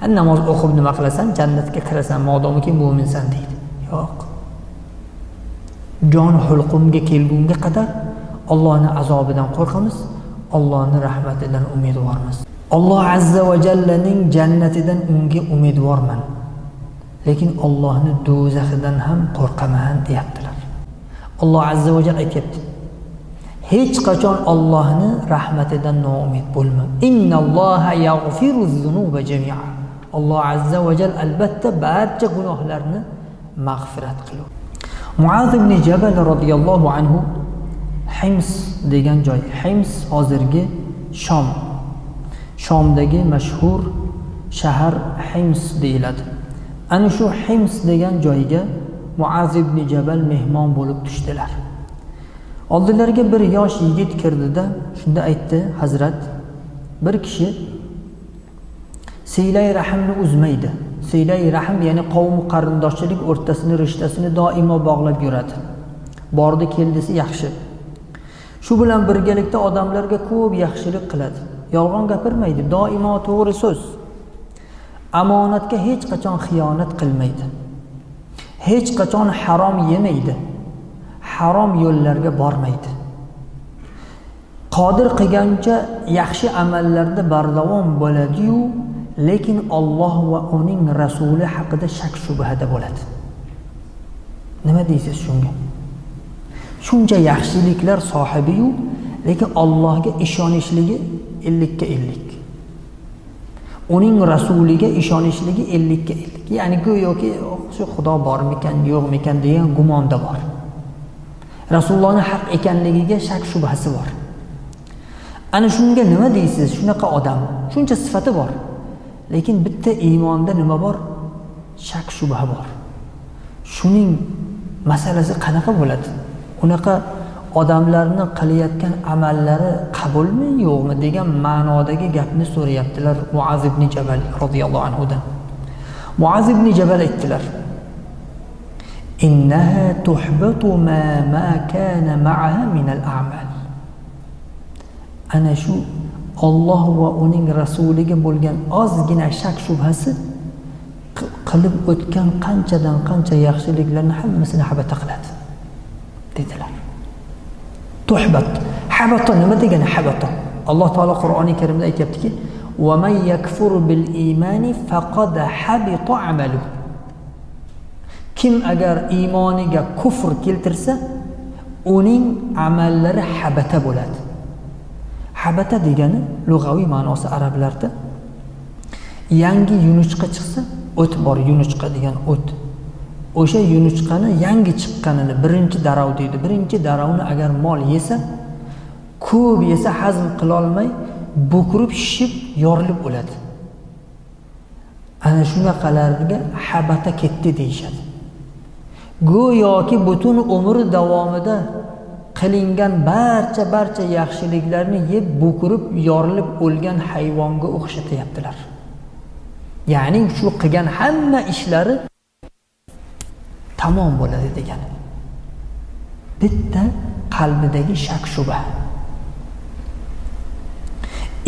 Namoz o'qib nima qilasan? Jannatga kirasan, modomiki mo'minsan deydi. Yo'q. Jon hulqumga kelgunga qadar Allohning azobidan qo'rqamiz, Allohning rahmatidan umidvormiz. Alloh azza va jallaning jannatidan unga umidvorman. Lekin Allohning do'zaxidan ham qo'rqaman deyaptilar. Alloh azza va jalla aytayapti: hech qachon Allohning rahmatidan noumid bo'lma. Innalloha yaghfiru zunuba jami'a. Alloh azza va jalla albatta barcha gunohlarni mag'firat qiladi. Muaz ibn Jabal radhiyallohu anhu Hims degan joy, Hims hozirgi Shom. Shomdagi mashhur shahar Hims deyiladi. Ana shu Hims degan joyga Muaz ibn Jabal mehmon bo'lib tushdilar. Oldilariga bir yosh yigit kirdida, shunda aytdi: "Hazrat, bir kishi siylay rahmni uzmaydi. Siylay rahm ya'ni qavm qarindoshchilik o'rtasini, rishtasini doimo bog'lab yuradi. Bordi keldisi yaxshi. Shu bilan birgalikda odamlarga ko'p yaxshilik qiladi. Yolg'on gapirmaydi, doimo to'g'ri so'z. Omonatga hech qachon xiyonat qilmaydi. Hech qachon harom yemaydi. Harom yo'llarga bormaydi. Qodir qilgancha yaxshi amallarda bardavom bo'ladi-yu, lekin Alloh va uning rasuli haqida shak shubhada bo'ladi." Nima deysiz shunga? Shuncha yaxshiliklar sohibi-yu, lekin Allohga ishonishligi 50-50. Uning rasuliga ishonishligi 50-50. Ya'ni go'yoki shu Xudo bormikan, yo'qmikan degan gumonda bor. Rasulullohning haq ekanligiga shak shubhasi bor. Ana shunga nima deysiz? Shunaqa odam, shuncha sifati bor. Lekin bitta iymonda nima bor? Shak shubha bor. Shuning masalasi qanaqa bo'ladi? Unaqa odamlarni qilayotgan amallari qabulmi, yo'qmi degan ma'nodagi gapni so'rayaptilar Muaz ibn Jabal radhiyallohu anhu dan. Muaz ibn Jabal aytdilar: "Innaha tuhbatu ma kana ma'aha min al-a'mal." Ana shu Alloh va uning rasuliga bo'lgan ozgina shak shubhasi qilib o'tgan qanchadan qancha yaxshiliklarni hammasini habata qiladi, dedilar. Tuhbat. Habata nima degani habata? Alloh taolo Qur'oni Karimda aytayaptiki: "Va man yakfur bil imani faqad habita amaluhu." Kim agar iymoniga kufr keltirsa, uning amallari habata bo'ladi. Habata degani lug'aviy ma'nosi arablarda yangi yunuchqa chiqsa, o't bor, yunuchqa degan o't. O'sha yunuchqani yangi chiqqanini birinchi darav deydi. Birinchi daravni agar mol yesa, ko'p yesa hazm qila olmay, bo'kirib, shishib, yorilib o'ladi. Ana shunaqalarga habata ketdi deyishadi. Go'yoki butun umri davomida qilingan barcha yaxshiliklarni yeb, bo'kirib, yorilib o'lgan hayvonga o'xshatyaptilar. Ya'ni shu qilgan hamma ishlari tamom bo'ladi degani. Bitta qalbidagi shak shubha.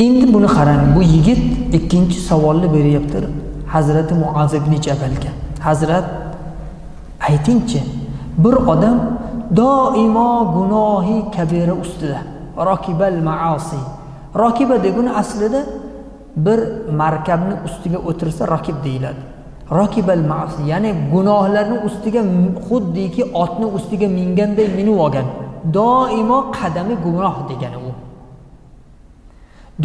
Endi buni qarang, bu yigit ikkinchi savolni beryapti Hazrati Muaz ibn Jabalga. Hazrat, aytingchi, bir odam doimo gunohi kabira ustida, rokibal maasi. Rokiba degani aslida bir markabni ustiga o'tirsa rokib deyiladi. Rokibal maasi, ya'ni gunohlarning ustiga xuddiki otni ustiga minganday minib olgan. Doimo qadami gunoh degani u.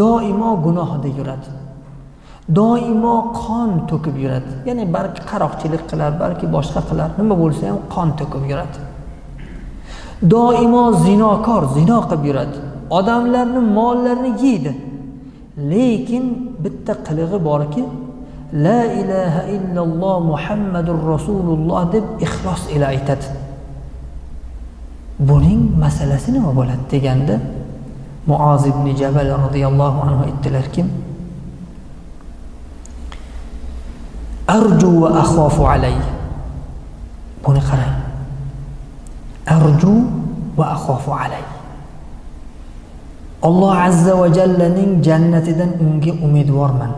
Doimo gunohda yuradi. Doimo qon to'kib yuradi. Ya'ni balki qaroqchilik qilar, balki boshqa qilar, nima bo'lsa ham qon to'kib yuradi. Doimo zinokor, zino qilib yuradi. Odamlarning mollarini yeydi. Lekin bitta qilig'i borki, la ilaha illalloh Muhammadur Rasululloh deb ixlos ila aytadi. Buning masalasi nima bo'ladi deganda Muaz ibn Jabal radhiyallohu anhu aytdilarki: "Arju va akhafu alayhi." Buni qarang. Arju va akhafu alayhi. Alloh azza va jallaning jannatidan unga umidvorman.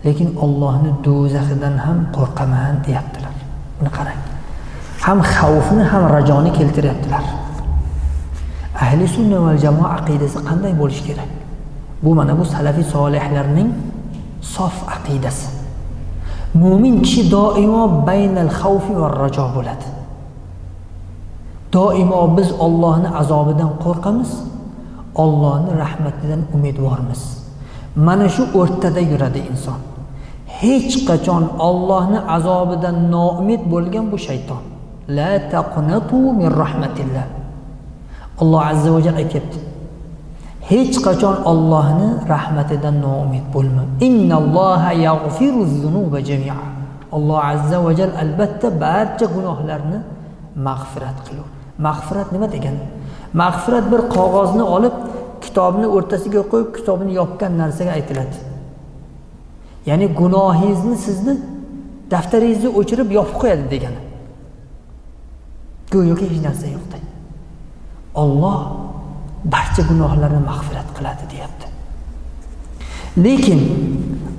Lekin Allohni do'zaxidan ham qo'rqaman deyaptilar. Buni qarang. Ham xavfni ham rajoni keltiryaptilar. Ahli sunna val jamoa aqidasi qanday bo'lishi kerak? Bu mana bu salafi solihlarning sof aqidasi. Mo'min kishi doimo baynal xavfi va rajo bo'ladi. Doimo biz Allohning azobidan qo'rqamiz, Allohning rahmatidan umidvormiz. Mana shu o'rtada yuradi inson. Hech qachon Allohning azobidan noumid bo'lgan bu shayton. La taqnatu min rahmatillah. Alloh azza va jalla aytibdi. Hech qachon Allohning rahmatidan noumid bo'lma. Innalloha yaghfiru zunuba jami'a. Alloh azza va jalla albatta barcha gunohlarni mag'firat qilur. Mag'firat nima degani? Mag'firat bir qog'ozni olib, kitobni o'rtasiga qo'yib, kitobni yopgan narsaga aytiladi. Ya'ni gunohingizni sizni daftaringizni o'chirib yopib qo'yadi degani. Go'yoki hech narsa yo'qday. Alloh barcha gunohlarni mag'firat qiladi deyapti. Lekin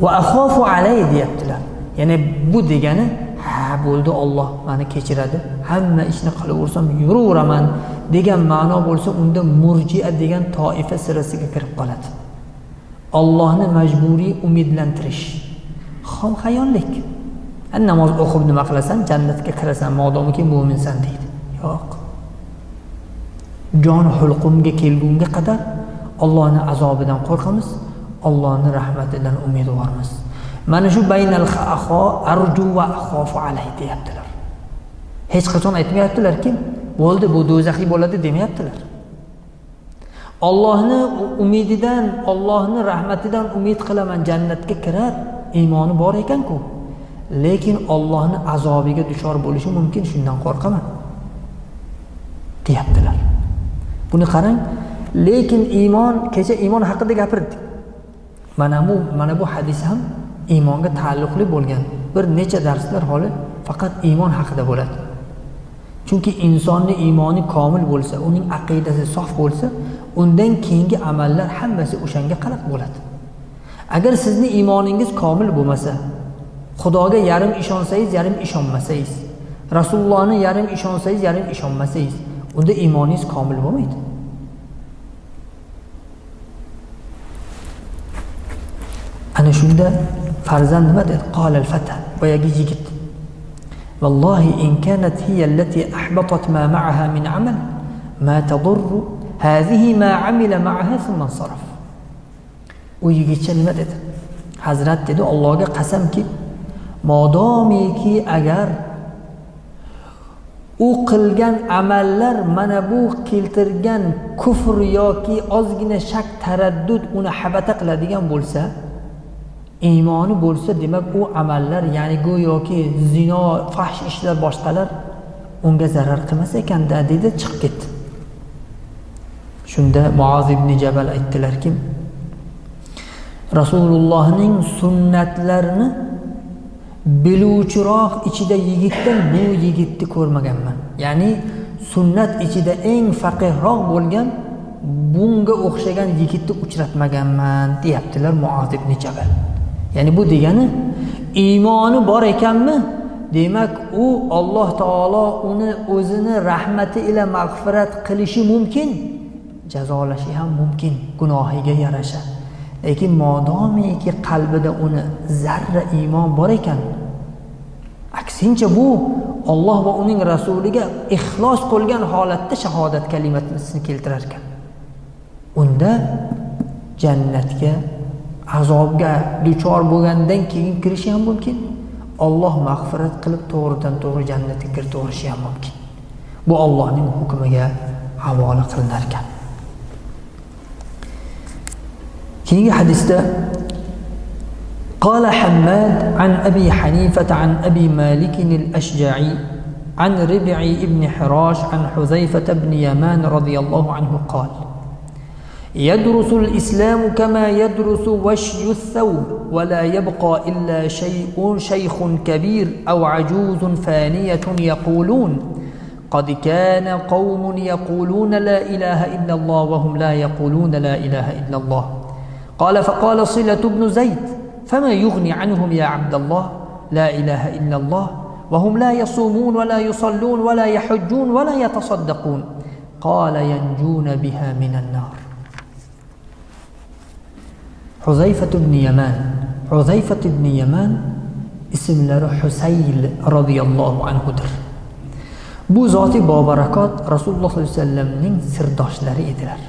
va axofu alay deyaptilar. Ya'ni bu degani, ha bo'ldi, Alloh meni kechiradi, hamma ishni qilaversam yuraveraman degan ma'no bo'lsa, unda murji'a degan toifa sirasiga kirib qoladi. Allohni majburiy umidlantirish xom xayollik. Namoz o'qib nima qilasan, jannatga kirasan modomiki mo'minsan deydi. Yo'q. Jon hulqumga kelgunga qadar Allohning azobidan qo'rqamiz, Allohning rahmatidan umidvormiz. Mana shu baynal axo arju va axofu alayhi deyaptilar. Hech qachon aytmayaptilarki, bo'ldi bu do'zaxiy bo'ladi demayaptilar. Allohning umididan, Allohning rahmatidan umid qilaman, jannatga kirar, iymoni bor ekan-ku. Lekin Allohning azobiga duchor bo'lishi mumkin, shundan qo'rqaman deyaptilar. Buni qarang, lekin iymon, kecha iymon haqida gapirdik. Mana bu hadis ham iymonga taalluqli bo'lgan bir necha darslar holi faqat iymon haqida bo'ladi. Chunki insonning iymoni komil bo'lsa, uning aqidasi sof bo'lsa, undan keyingi amallar hammasi o'shanga qarab bo'ladi. Agar sizning iymoningiz komil bo'lmasa, Xudoga yarim ishonsangiz, yarim ishonmasangiz, Rasulullohni yarim ishonsangiz, yarim ishonmasangiz, unda iymoningiz komil bo'lmaydi. Ana shunda farzand nima dedi? Qolal fata, boyagi yigit. Vallohi in kanat hiya allati ahbatat ma ma'aha min amal ma tadurru hadhihi ma amila ma'aha thumma insaraf. U yigitcha nima dedi? Hazrat dedi, Allohga qasamki, modomiki agar u qilgan amallar mana bu keltirgan kufr yoki ozgina shak taraddud uni habata qiladigan bo'lsa, iymoni bo'lsa, demak u amallar, ya'ni go'yoki zino, fahsh ishlar, boshqalar unga zarar qilmas ekanda dedi, chiqib ketdi. Shunda Muoz ibn Jabal aytdilarki, Rasulullohning sunnatlarini biluvchiroq ichida yigitdan bu yigitni ko'rmaganman. Ya'ni sunnat ichida eng faqihroq bo'lgan bunga o'xshagan yigitni uchratmaganman deyaptilar Muoz ibn Jabal. Ya'ni bu degani iymoni bor ekanmi, demak u Alloh taolo uni o'zini rahmati ila mag'firat qilishi mumkin, jazolashi ham mumkin gunohiga yarasha. Lekin modomiki qalbida uni zarra iymon bor ekan, aksincha bu Alloh va uning rasuliga ixlos qilgan holatda shahodat kalimasini keltirar ekan, unda jannatga azobga duchor bo'lgandan keyin kirishi ham mumkin, Alloh mag'firat qilib to'g'ridan to'g'ri jannatga kiritaverishi ham mumkin. Bu Allohning hukmiga havola qilinar ekan. Keyingi hadisda قال حماد عن أبي حنيفة عن أبي مالك الأشجعي عن ربعي بن حراش عن حذيفة بن يمان رضي الله عنه قال: يدرس الإسلام كما يدرس وشي الثوب ولا يبقى إلا شيخ كبير أو عجوز فانية يقولون قد كان قوم يقولون لا إله إلا الله وهم لا يقولون لا إله إلا الله. قال: فقال صلة بن زيد: فما يغني عنهم يا عبد الله لا إله إلا الله وهم لا يصومون ولا يصلون ولا يحجون ولا يتصدقون قال ينجون بها من النار. Huzayfa ibn Yaman, Huzayfa ibn Yaman ismlari Husayl radhiyallohu anhudir. Bu zoti bobarakot Rasululloh sollallohu alayhi vasallamning sirdoshlari edilar.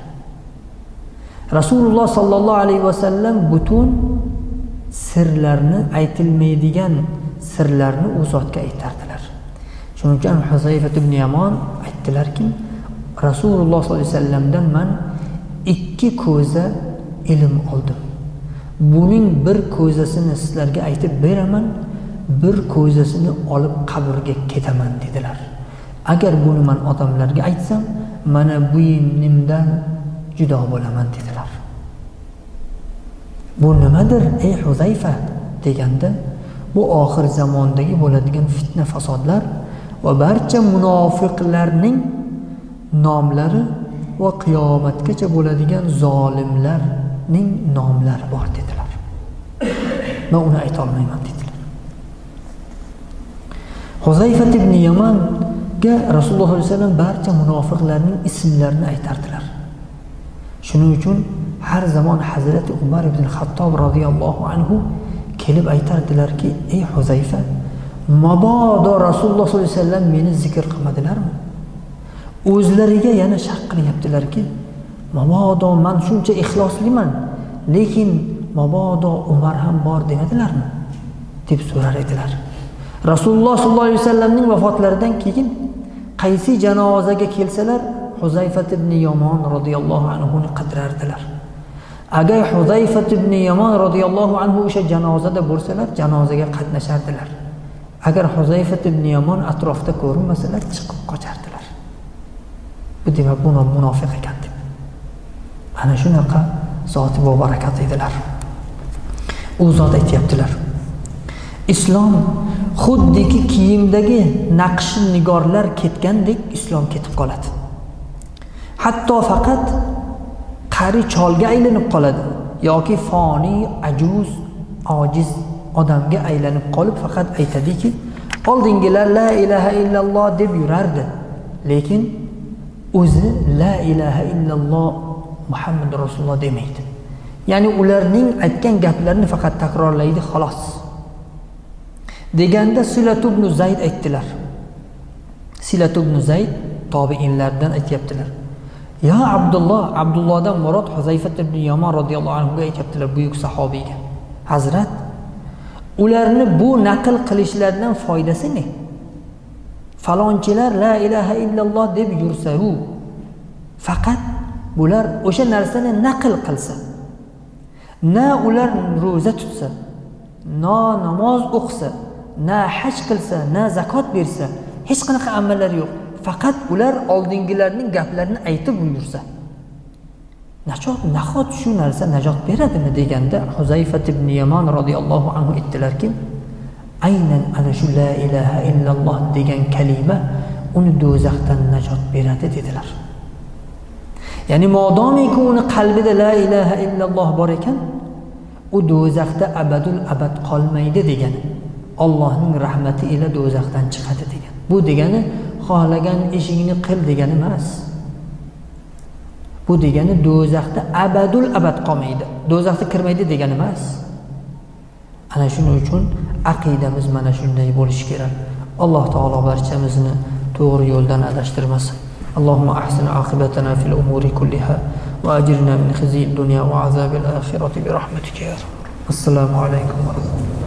Rasululloh sollallohu alayhi vasallam butun sirlarni, aytilmaydigan sirlarni u zotga aytardilar. Shuning uchun Huzayfa ibn Yaman aytdilarki, Rasululloh sollallohu alayhi vasallamdan men 2 ko'za ilm oldim. Buning bir ko'zasini sizlarga aytib beraman, bir ko'zasini olib qabrga ketaman dedilar. Agar buni men odamlarga aytsam, mana bu ilmimdan judo bo'laman dedilar. Bu nimadir ey Huzayfa deganda, bu oxir zamondagi bo'ladigan fitna fasodlar va barcha munofiqlarning nomlari va qiyomatgacha bo'ladigan zolimlarning nomlari bor dedilar. Men uni ayta olmayman dedilar. Huzayfa ibn Yamanga Rasululloh sollallohu alayhi vasallam barcha munofiqlarning ismlarini aytardilar. Shuning uchun har zamon Hazrati Umar ibn Xattob radhiyallohu anhu kelib aytardilarki, ey Huzayfa, mabodo Rasululloh sollallohu alayhi vasallam meni zikr qilmadilarmi? O'zlariga yana shak qilyaptilarki, mabodo men shuncha ixlosliman, lekin mabodo Umar ham bor demadilarmi? Deb so'rar edilar. Rasululloh sollallohu alayhi vasallamning vafotlaridan keyin qaysi janozaga kelsalar Huzayfa ibn Yamon radhiyallohu anhu ni qidirardilar. Agar Huzayfa ibn Yamon radhiyallohu anhu o'sha janozada bo'lsalar, janozaga qatnashardilar. Agar Huzayfa ibn Yamon atrofda ko'rinmasalar, chiqib qochardilar. Bu demak bu munofiq ekan deb. Ana shunaqa zoti barakat edilar. U zot aytayaptilar. Islom xuddiki kiyimdagi naqsh nigorlar ketgandek islom ketib qoladi. Hatto faqat qari cholga aylanib qoladi yoki foni, ajuz, ojiz odamga aylanib qolib faqat aytadiki, oldingilar la ilaha illalloh deb yurardi, lekin o'zi la ilaha illalloh Muhammad Rasululloh demaydi. Ya'ni ularning aytgan gaplarini faqat takrorlaydi xolos. Deganda Silat ibn Zayd aytdilar. Silat ibn Zayd tobiinlardan aytayaptilar. Ya Abdulloh, Abdullohdan murod Huzayfa ibn Yamon radhiyallohu anhu ga aytayaptilar, buyuk sahobiyga. Hazrat, ularni bu naql qilishlaridan foydasi ne? Falonchilar la ilaha illalloh deb yursa-yu, faqat bular o'sha narsani naql qilsa, na ular ro'za tutsa, na namoz o'qisa, na haj qilsa, na zakot bersa, hech qanaqa amallari yo'q. Faqat ular oldingilarning gaplarini aytib yursa, nahot shu narsa najot beradimi deganda Huzayfa ibn Yamon radhiyallohu anhu aytdilarki, aynan ana shu la ilaha illalloh degan kalima uni do'zaxdan najot beradi dedilar. Ya'ni modomiki uni qalbida la ilaha illalloh bor ekan, u do'zaxda abadul abad qolmaydi degani. Allohning rahmati ila do'zaxdan chiqadi degan. Bu degani xohlagan ishingni qil degani emas. Bu degani do'zaxda abadul abad qolmaydi, do'zaxda kirmaydi degani emas. Ana shuning uchun aqidamiz mana shunday bo'lishi kerak. Alloh taolo barchamizni to'g'ri yo'ldan adashtirmasin. Allohumma ahsin oqibatana fil umuri kulliha va ajirna min khizyid dunya va azabil oxirati bi rahmatika ya Rabb. Assalomu alaykum va rahmatulloh.